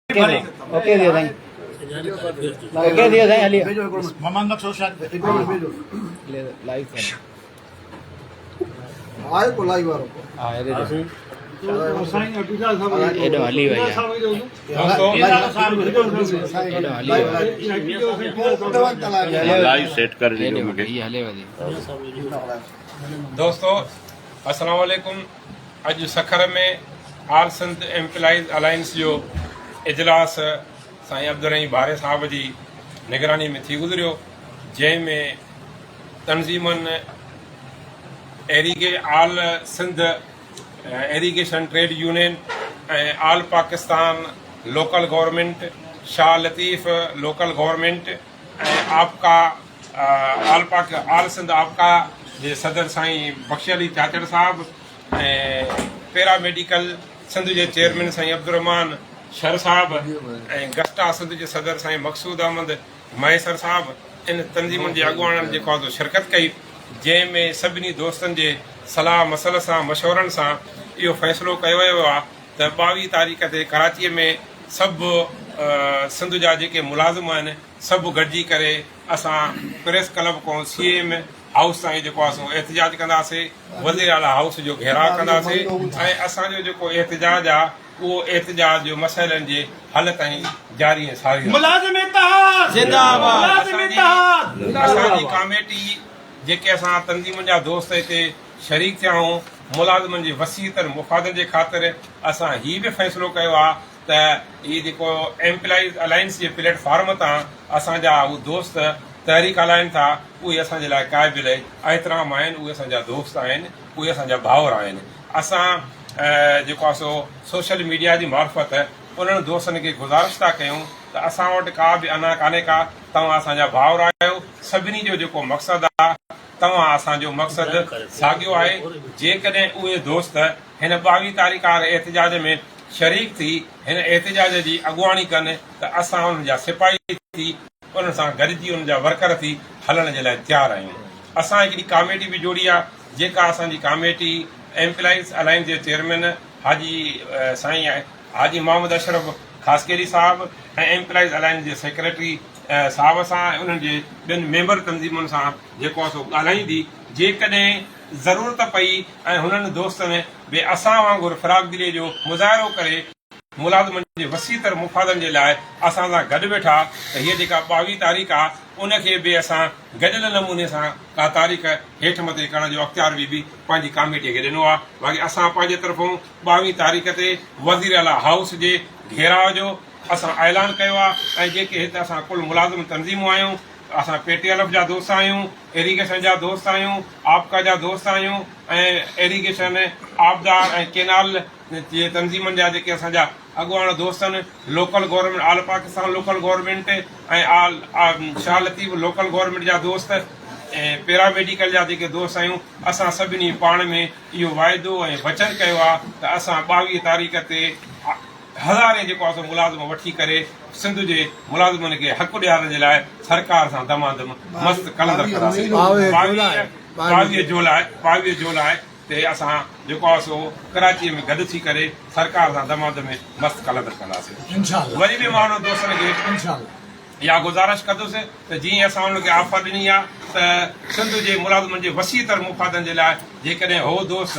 Okay ٿي ويو سائين اوڪي ٿي ويو سائين هلي محمد مقصود شاھ لائيو آهي ڪو لائيو وارو ها هيڏو هلي وئي هيڏو هلي لائيو سيٽ ڪري ڏيو مونکي هلي وئي دوستو السلام عليڪم اڄ سکر ۾ آل سنڌ ايمپلائيز الائنس جو اجلاس سائين عبدالرحيم باري صاحب جي نگراني ۾ ٿي گذريو جنهن ۾ تنظيمن all Sindh irrigation trade union ۽ all Pakistan local government Shah Latif local government ۽ APCA all Pak all Sindh APCA جي صدر سائين بخش علي چاچڙ صاحب ۽ پيرا ميڊيڪل سنڌ جي چيئرمين سائين عبدالرحمان شر صاحب ۽ گسٽا سنڌ جي صدر سائين مقصود احمد مهيسر صاحب ان تنظيمن جي اڳواڻن جيڪو آهي سو شرڪت ڪئي جنهن ۾ سڀني دوستن جي صلاح مسل سان مشورن سان اهو فيصلو ڪيو ويو آهي ته 22 تاريخ تي ڪراچي ۾ سڀ سنڌ جا جيڪي ملازم آهن سڀ گڏجي ڪري اسان پريس ڪلب کان سي ايم هائوس تائين جيڪو آهي سو احتجاج ڪنداسي وزير اعليٰ هائوس جو گهيراء ڪنداسي ۽ اسان جو جيڪو احتجاج آهي اهو احتجاج مسئلن جي حل تائين جاري ۽ ساري رهندو. ملازم اتحاد زنده آباد. ملازم اتحاد اسان جي ڪاميٽي جيڪي اسان تنظيمن جا دوست هتي شريڪ ٿيا آهيون ملازمن جي وسيع تر مفادن جي خاطر اسان هي به فيصلو ڪيو آهي ته هي جيڪو ايمپلائيز الائنس جي پليٽ فارم تان اسان جا هو دوست تحريڪ هلائن ٿا اهي اسان جي لاء قابل احترام آهن اهي اسان جا دوست آهن اهي اسان جا ڀائر آهن اسان جيڪو آهي سو سوشل ميڊيا جي معرفت انهن دوستن کي گذارش ٿا ڪيون ته اسان وٽ ڪا به انا ڪانهي ڪا توهان اسان جا ڀائر آهيو سڀني جو جيڪو مقصد آهي توهان اسان جو مقصد ساڳيو آهي جيڪڏهن اهي دوست هن 22 تاريخ واري احتجاج ۾ شريڪ ٿي هن احتجاج جي اڳواڻي ڪن ته اسان انهن جا سپاهي ٿي انهن سان گڏجي انهن جا ورڪر ٿي هلڻ جي لاء تيار آهيون. اسان هڪڙي ڪاميٽي به جوڙي آهي جيڪا اسان جي ڪاميٽي ايمپلائيز الائنس جي چيئرمين حاجي سائين حاجي محمد اشرف خاصخيلي صاحب ۽ ايمپلائيز الائنس جي سيڪريٽري صاحب سان ۽ انهن جي ٻين ميمبر تنظيمن سان جيڪو آهي سو ڳالهائيندي جيڪڏهن ضرورت پئي ۽ هنن دوستن به اسان وانگر فراخدلي جو مظاهرو ڪري ملازمن جي وسيع تر مفادن جي لاء اسان سان گڏ ويٺا ته هيء جيڪا 22 تاريخ آ ان کي به اسان گڏيل نموني سان ڪا تاريخ هيٺ مٿي ڪرڻ جو اختيار به پنهنجي ڪاميٽيء کي ڏنو آ باقي اسان پنهنجي طرفون 22 تاريخ تي وزير اعليٰ هائوس جي گهيراء جو اسان اعلان ڪيو آ ۽ جيڪي هت اسان ڪل ملازم تنظيمون آهيون اسان پي ٽي ايل ايف جا دوست آهيون ايريگيشن جا دوست آهيون آپڪا جا دوست آهيون ۽ ايريگيشن آبدار ۽ ڪينال جي تنظيمن جا جيڪي اسان جا اڳواڻ دوست آهن local government all Pakistan local government ۽ all Shah Latif local government جا دوست ۽ پيرا ميڊيڪل جا جيڪي دوست آهيون اسان سڀني پاڻ ۾ اهو واعدو ۽ وچن ڪيو آهي ته اسان 22 تاريخ تي هزارين جيڪو آهي سو ملازم وٺي ڪري سنڌ جي ملازمن کي حق ڏيارڻ جي لاء سرڪار سان دمادم مست قلندر ڪنداسين 22 جولاء 22 جولاء تي اسان جيڪو آهي سو ڪراچيء ۾ گڏ ٿي ڪري سرڪار سان دمادم مست قلندر ڪنداسين. وري به مان انهن دوستن کي اها گذارش ڪندس ته جيئن اسان انهن کي آفر ڏني آهي ته سنڌ جي ملازمن جي وسيع تر مفادن جي لاء جيڪڏهن هو دوست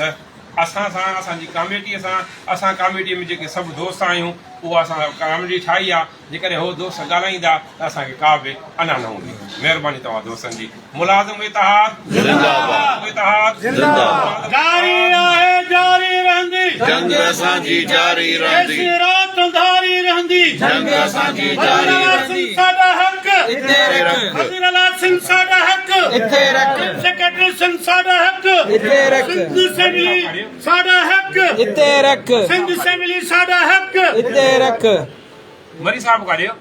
اسان سان اسان جي ڪاميٽيء سان اسان ڪاميٽيء ۾ جيڪي سڀ دوست آهيون اهو اسان ڪاميٽي ٺاهي آهي جيڪڏهن هو دوست ڳالهائيندا ته اسان کي ڪا به انا نه هوندي. مهرباني توهان دوستن جي. ملازم اتحاد زنده آباد اتحاد زنده آباد. جاري آهي جاري رهندي. جنگ اسان جي جاري رهندي. جيسين رات انڌاري رهندي. جنگ اسان جي جاري رهندي. وزير اعليٰ سنڌ ساڏا حق اتي رک. وزير اعليٰ سنڌ ساڏا حق اتي رک. چيف سيڪريٽري سنڌ ساڏا حق اتي رک. سنڌ اسيمبلي ساڏا حق اتي رک. سنڌ اسيمبلي ساڏا حق اتي رک. مري صاحب ڪاڏي ويو.